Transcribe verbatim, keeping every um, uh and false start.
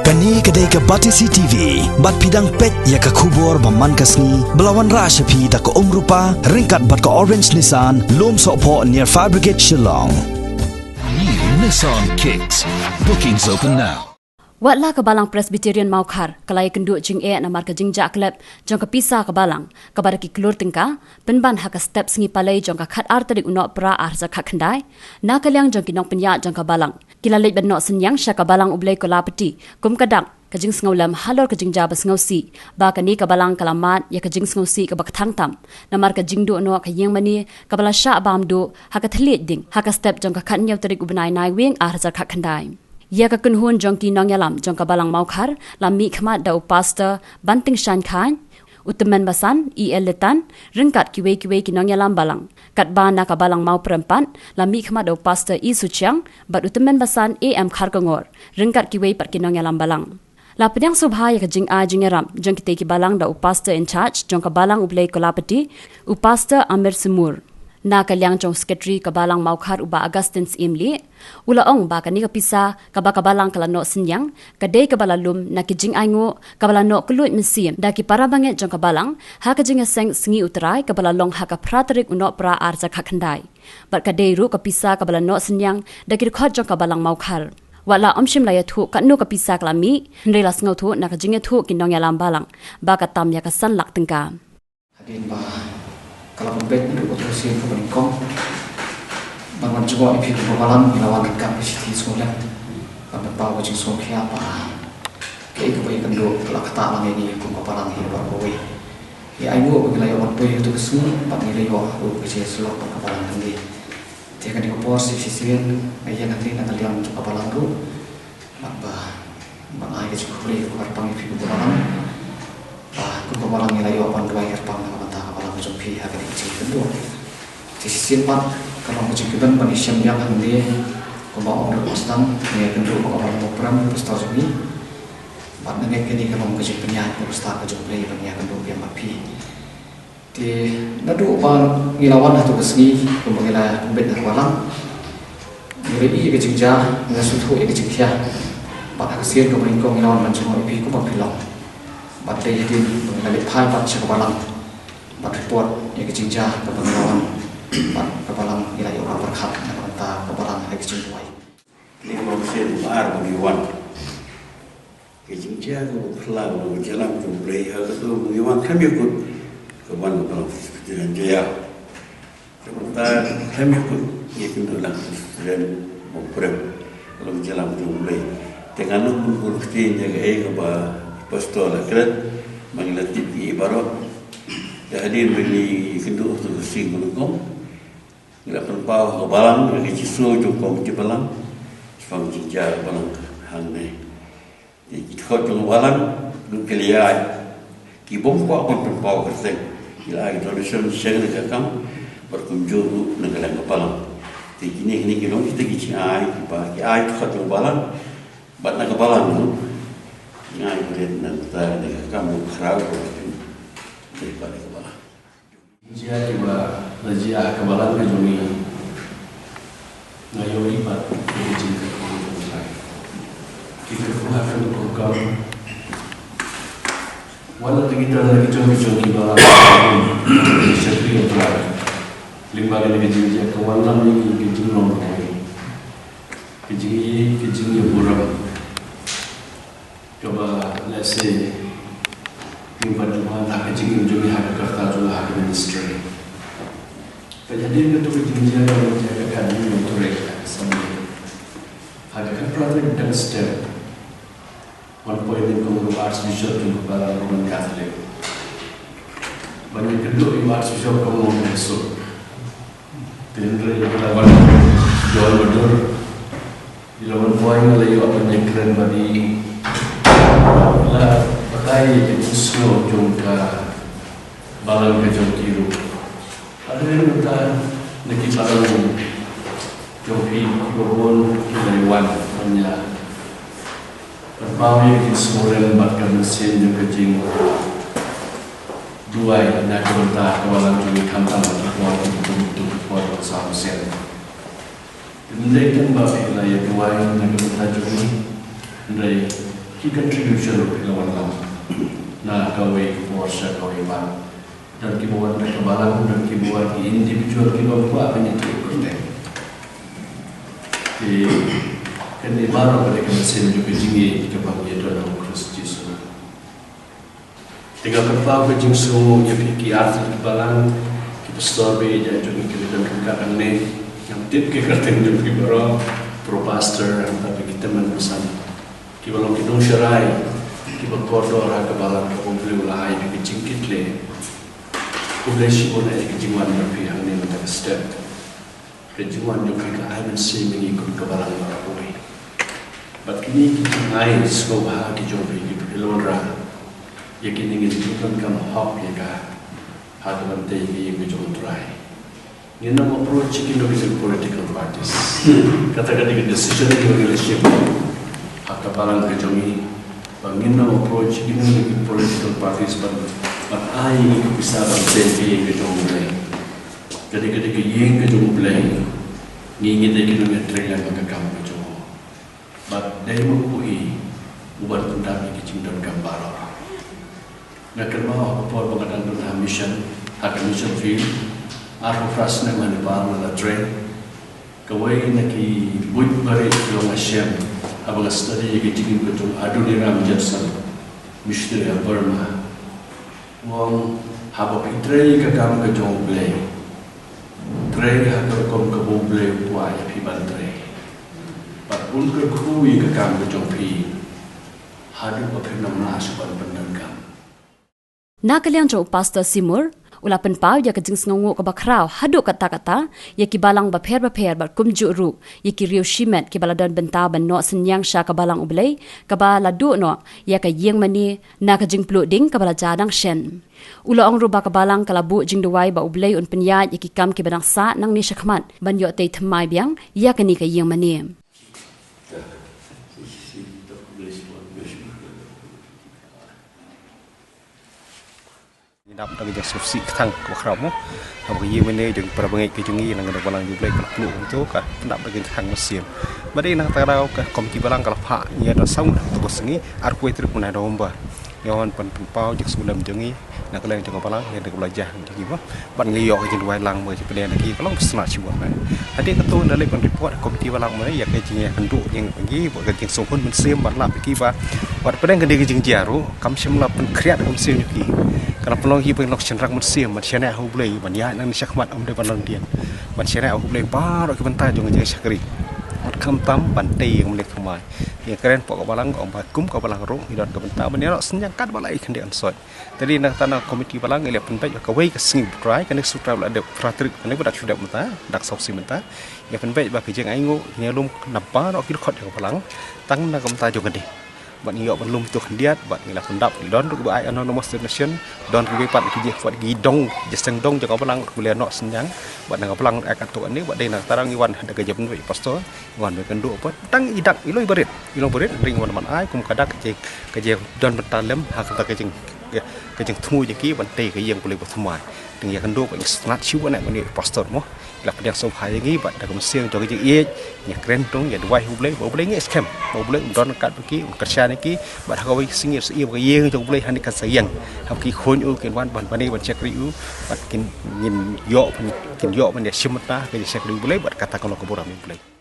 Kane ka dei ka Batesi T V, bad phi dang peit ïa ka khubor ba man ka sngi, ba la wanrah sha phi da ka Umrupa, ryngkat bad ka Orange Nissan, Lumsohphoh near Fire Brigade Shillong. New Nissan Kicks. Bookings open now. Wat la ka Balang Presbyterian Mawkhar ka la ïakynduh jingeh namar ka jingjah klep jong ka pisa ka Balang, kaba da ki klur tyngka, pynban ha ka step sngi Palei jong ka khatar tarik u Nohprah ar hajar khatkhyndai, na ka liang jong ki nongpynïaid jong ka Balang, ki la leit ban noh synñiang sha ka Balang U Blei Kolapati, kum ka dak ka jingsngewlem halor ka jingjia ba sngewsih ba kane ka Balang ka la mad ïa ka jingsngewsih kaba kthang tam namar ka jingduh noh ka ïing mane kaba la shah bam duh ha ka thylliej ding ha ka step jong ka khathynñiew tarik u bnai Naiwieng ar hajar khatkhyndai. Ïa ka kynhun jong ki nongïalam jong ka Balang Mawkhar la mihkhmat da u Pastor Banting Shan Khan, u tymmen basan E L Letan, ryngkat kiwei kiwei ki nongïalam Balang. Katba na ka Balang Mawprem pat la mihkhmat da u Pastor E Suchiang bad u tymmen basan A M Kharkongor, ryngkat kiwei pat ki nongïalam Balang. La pdiang sngewbha ïa ka jingai jingïarap jong kitei ki Balang da u Pastor in charge jong ka Balang U Blei Kolapati, u Pastor Amir Sumur. Na ka liang jong u Secretary ka Balang Mawkhar u Bah Augustine Syiemlieh, u la ong ba kane ka pisa kaba ka Balang ka la noh synñiang ka dei kaba la lum na ki jingainguh kaba la noh kylluid mynsiem da ki para bangeit jong ka Balang ha ka jingïaseng Sngi U Trai kaba la long ha ka phra tarik u Nohprah ar hajar khatkhyndai. Bad ka dei ruh ka pisa kaba la noh synñiang da ki dkhot jong ka Balang Mawkhar. Wat la ym shym la ïathuh katno ka pisa ka la mih, hynrei la sngewthuh na ka jingïathuh ki nongïalam Balang ba ka tam ïa ka san lak tyngka. Hadien ba ka la pynbeit naduh ka sien kaba nyngkong ban wan jngoh ïa phi kum ka Balang, ngi la wan ryngkat ka shithi sngewlem ban pynpaw ka jingsngewkhia ba kaei kaba ïakynduh ka la ktah lang ïa ngi kum ka Balang hi baroh kawei. Ngi ainguh ba ngi la ïoh ban poi ha katu ka sngi bad ngi la ïoh ruh ka jingïasyllok bad ka Balang hangne. Te ha kane ka por sa shisien nga ïeng hangne na ka liang jong ka Balang ruh. Bad ba, ban ai ka jingkhublei kyrpang ïa phi kum ka Balang. Ba kum ka Balang ngi la ïoh ban duwai kyrpang na ka bynta ka Balang ka jong phi ha kane ka jingkynduh. Te shisien pat ka long ka jingkmen ban ïashem biang hangne kumba ong Rev Marstan, ngi ïakynduh bad ka Balang Mawprem, pastor jong ngi. Bad nangne kane ka long ka jingpynïaid ka stad ka jong U Blei ban ïakynduh biang bad phi. Te naduh ba ngi la wan ha katu ka sngi kumba ngi la pynbeit na ka Balang, ngi la ïohi ïa ka jingjia, ngi la sngewthuh ïa ka jingkhia. Bad ha ka sien kaba nyngkong ngi la wan ban jngoh ïa phi kumba phi long. Bad dei hadien ba ngi la leit phai pat sha ka Balang bad report ïa ka jingjia kaba ngi la wan, bad ka Balang ngi la ïoh ban pyrkhat na ka bynta ka Balang ha ka jingduwai. Kine ki long ki sien ba ar ba ngi wan. Ka jingjia kaba phylla, kaba jylliew, kaba phylla ha kato, ba ngi wan khlem ïakut, ka ban ka Balang Presbyterian Jaiaw. Te mynta khlem ïakut ngi kynduh lang Presbyterian Mawprem, ka long ka jylliew jong U Blei. Te nga nud ban bun ktien ïa kaei kaba pastor la kren, ba ngi la tip ïa baroh. Te hadien ba ngi kynduh ha kato ka sngi kaba nyngkong, ngi la pynpaw ha ka Balang, ha ka jingsngew jong ka Komiti Balang, shaphang jingjia ka Balang hangne. Te ki dkhot jong ka Balang, lut ki la ïaid. Ki bym kwah ban pynpaw kyrteng. Ki la ai donation shen na ka kam, bad kumjuh ruh na ka liang ka Balang. Te kine, kine ki long kita ki jingai, kiba, ki ai dkhot jong ka Balang, bad na ka Balang ruh. Ngi ai khublei na ka, na ka kam ruh khraw ruh. Te bad na ka Balang. Jia kiba la jia ha ka Balang ka jong ngi. Nga ïohi pat ïa ka jingkyrkhu jong U Trai. Ki kyrkhu ha kano kano ka rukom. Wat la dei kita na ki jong ki jong ki Balang, ki shakri U Trai. Lyngba kane ka jingjia ka wanlam ïa ngi ka jinglong kawei. Ka jingïeit, ka jingïaburom. Kaba, let's say, ngi pat ju wan ha ka jingim jong ngi ha ka kyrta jong ngi ha ka ministry. Peit hadien kato ka jingjia ka long jia ka khatduh tarik ha ka Sunday. Ha ka khatphra tarik dang step. Wan poi nyngkong u Archbishop jong ka Balang Roman Catholic. Ban ïakynduh ïa u Archbishop ka long ka suk. Te hynrei ïa la wan John Madur. Ïa la wan poi nga la ïoh ban ïakren bad i. La batai ïa ka jingsngew jong ka Balang ka jong ki ruh. Hadien mynta na ki Balang jong phi kiba bun ki la wan ban ïa Pynpaw ïa ka jingsngewrem bad ka mynsiem jong ka jingduwai na ka bynta ka Balang jong ngi khamtam ha ki por kiba bun, ki por ba saw sien. Ym dei tang ba phi la ïa duwai na ka bynta jong ngi, hynrei Ki contribution ruh ki la wan lang na kawei ka por sha kawei pat. Don kiba wan na ka balang, don kiba wan ki individual kiba kwah ban ïathuh kyrteng. Te kane baroh ka dei ka mynsiem jong ka jingïeit kaba ngi don ha u Khrist Jisu. Te nga pynpaw ka jingsngewnguh ïa phi ki artylli ki balang, ki pastor ba ïeit jong ngi kiba don ryngkat hangne. Ngam tip ki kyrteng jong phi baroh, pro pastor, hangta ki tymmen basan. Kiba long ki nongsharai, kiba kordor ha ka balang kaba U Blei u la ai ïa ka jingkitkhlieh. Khublei shibun ïa ka jingwan jong phi hangne mynta ka step. Ka jingwan jong phi ka ai mynsiem ïa ngi kum ka balang baroh kawei. Bad kine ki jingai sngewbha ki jong phi kiba phi la wanrah, ïa kine ngin pyndonkam hok ïa ka ha ka ban tei ka ïing ka jong U Trai. Ngin ym approach ïa kino kino ki political parties. Kata ka dei ka decision jong ngi, leadership ha ka balang ka jong ngi, ba ngin ym approach ïa kino kino ki political parties ban, ban ai ïa ngi ki pisa ban tei ka ïing ka jong U Blei. Ka dei, ka dei ka ïing ka jong U Blei. Ngi, ngi dei ki nongtrei lang ka kam ka jong U. Bad dei ma U hi uban pyndap ïa ki jingdonkam baroh. Nga kynmaw ha ka por ba nga dang don ha mission, ha ka mission field, arphew phra snem ha Nepal nga la trei. Kawei na ki buit barit ki ong, nga shem haba nga study ïa ka jingim ka jong Adoniram Judson, missionary ha Burma. U ong, haba phi trei ka kam ka jong U Blei, trei ha ka rukom kaba U Blei u kwah ïa phi ban trei. Bad un kyrkhu ïa ka kam ka jong phi haduh ba phim nang lah shuh ban pyndonkam. Na ka liang jong u Pastor Seymour, u la pynpaw ïa ka jingsngewnguh kaba khraw haduh katta katta ïa ki balang bapher bapher bad kumjuh ruh ïa ki riew shimet kiba la don bynta ban noh synñiang sha ka balang U Blei kaba la duh noh ïa ka ïing mane na ka jingpluh ding kaba la ja dang shen. U la ong ruh ba ka balang ka la buh jingduwai ba U Blei un pynïaid ïa ki kam kiba dang sah nangne shakhmat ban ïoh tei thymmai biang ïa kane ka ïing mane. Ngi dap da ka jingsngewsih kthang kaba khraw mo. Haba ka ïing mane jong para bangeit ka jong ngi, nang ka balang jong U Blei ka la pluh kumto, ka dap da ka kthang mynsiem. Ba dei na kata ka daw ka komiti balang ka la phah ïa da saw ngut ha ka bynta ngi, arphew tarik mynta November. Ngi wan ban pynpaw jingsngewlem jong ngi na ka liang jong ka balang ïa da ka la jah jong ngi mo. Ban ngi ïoh ka jingduwai lang ba jingpynïaid na ki ka long ba sngewtynnat shibun. Hadien kato ngi la leit ban report ha komiti balang mo ïa ka jingïakynduh jong ngi bad ka jingsngewhun mynsiem ban lap ïa ki ba wat pdeng ka dei ka jingjia ruh kam shym la pynkhriat ka mynsiem jong ki. Ka la pynlong ïa ki ba long shynrang mynsiem ban shaniah ha U Blei ban ïaid nangne shakhmat, ym dei ban lyndet, ban shaniah ha U Blei baroh ki bynta jong ka jingshakri. Wat khamtam ban tei ïa ka mynsiem thymmai. Ïa kren hapoh ka balang ong ba kum ka balang ruh ngi don ka bynta ban ïaroh synñiang katba la i khyndiat khynsoit. Te dei na kata na komiti balang ngi la pynbeit ba kawei ka sngi U Trai, kane ka sngi U Trai ba la dep phra tarik, kane ba dak shu dep mynta, dak saw sngi mynta. Ngi la pynbeit ba ka jingainguh ngi lum na baroh ki dkhot jong ka balang tang na ka bynta jong kane. Bad ngi ïoh ban lum to khyndiat bad ngi la pyndap, ngi don ruh kiba ai anonymous donation, don kiba pat ki jingkhot ki dong, jingïaseng dong jong ka balang ruh ki la noh synñiang bad na ka balang ai katto katne bad dei na kata ngi wan da ka jingpynbeit pastor. Wan ba kynduh pat tang i dak i loi barit, i long barit ring wan ban ai kum ka dak ka jing, ka jingdon bynta lem ha kata ka jing, ka jingthmu jong ki ban tei ka ïing U Blei ba thymmai. Te ngi ïakynduh ba ngi sngewtynnat shibun na kane pastor mo. La pdiang sngewbha ïa ngi bad da ka mynsiem jong ka jingïeit ngi kren tang ïa duwai ha U Blei ba U Blei ngeit skhem ba U Blei un don ryngkat bad ki, un kyrshan ïa ki bad ha kawei ka sngi sa ïa ba ka ïing jong U Blei hangne kan sa ïeng. Haba ki khun u kin wan ban bane ban shakri u bad kin, ngin ïoh ban, kin ïoh ban ïashim bynta ha ka jingshakri U Blei bad kata ka long ka burom ïa U Blei.